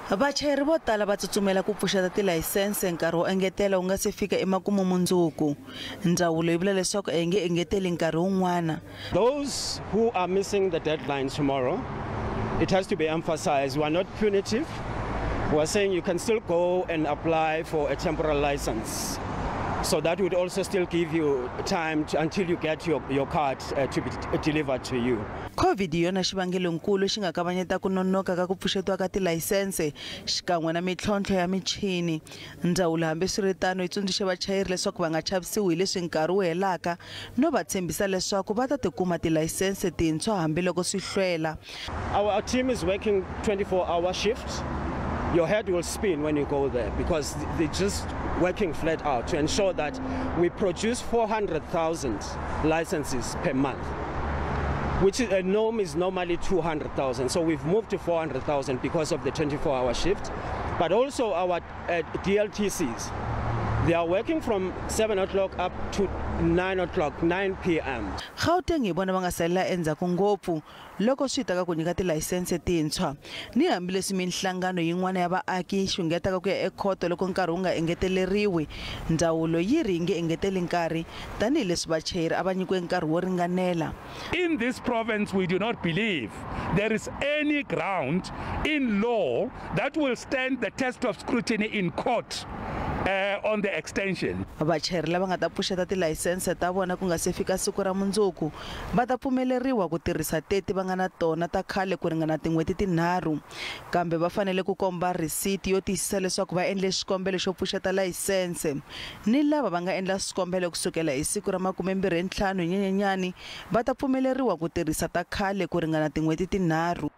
Vachayeri vo tala va tsutsumela ku pfuxeta tilayisense nkarhi wo engetela wu nga se fika emakumu mundzuku. Ndzawulo yi vula leswaku a yi nge engeteli nkarhi wun'wana. Those who are missing the deadline tomorrow, it has to be emphasized, we are not punitive. We are saying you can still go and apply for a temporary license. So that would also still give you time until you get your card to be delivered to you. COVID hi yona xivangelonkulu xi nga kavanyeta ku nonoka ka ku pfuxetiwa ka tilayisense xikan'we na mintlhontlho ya michini. Ndzawulo hambiswiritano yi tsundzuxe vachayeri leswaku va nga chavisiwi hi leswi nkarhi wu helaka no va tshembisa leswaku va ta tikuma tilayisense tintshwa hambiloko swi hlwela. Our team is working 24-hour shifts. Your head will spin when you go there because they're just working flat out to ensure that we produce 400,000 licenses per month, which is a norm is normally 200,000. So we've moved to 400,000 because of the 24-hour shift. But also our DLTCs, they are working from 7 o'clock up to 9 o'clock, 9 p.m. Gauteng hi vona va nga salela endzhaku ngopfu loko swi ta ka ku nyika tilayisense tintshwa. Ni hambileswi minhlangano yin'wana ya vaaki yi xungetaka ku ya ekhoto loko nkarhi wu nga engeteleriwi, ndzawulo yi ri yi nge engeteli nkarhi tanihileswi vachayeri a va nyikiwe nkarhi wo ringanela. In this province, we do not believe there is any ground in law that will stand the test of scrutiny in court on the extension. Vachayeri lava nga ta pfuxeta tilayisense ta vona ku nga se fika siku ra mundzuku va ta pfumeleriwa ku tirhisa teti va nga na tona ta khale ku ringana tin'hweti tinharhu, kambe va fanele ku komba rhisiti yo tiyisisa leswaku va endle xikombelo xo pfuxeta layisense. Ni lava va nga endla swikombelo kusukela hi siku ra 25 Nyenyenyani va ta pfumeleriwa ku tirhisa ta khale ku ringana tin'hweti tinharhu.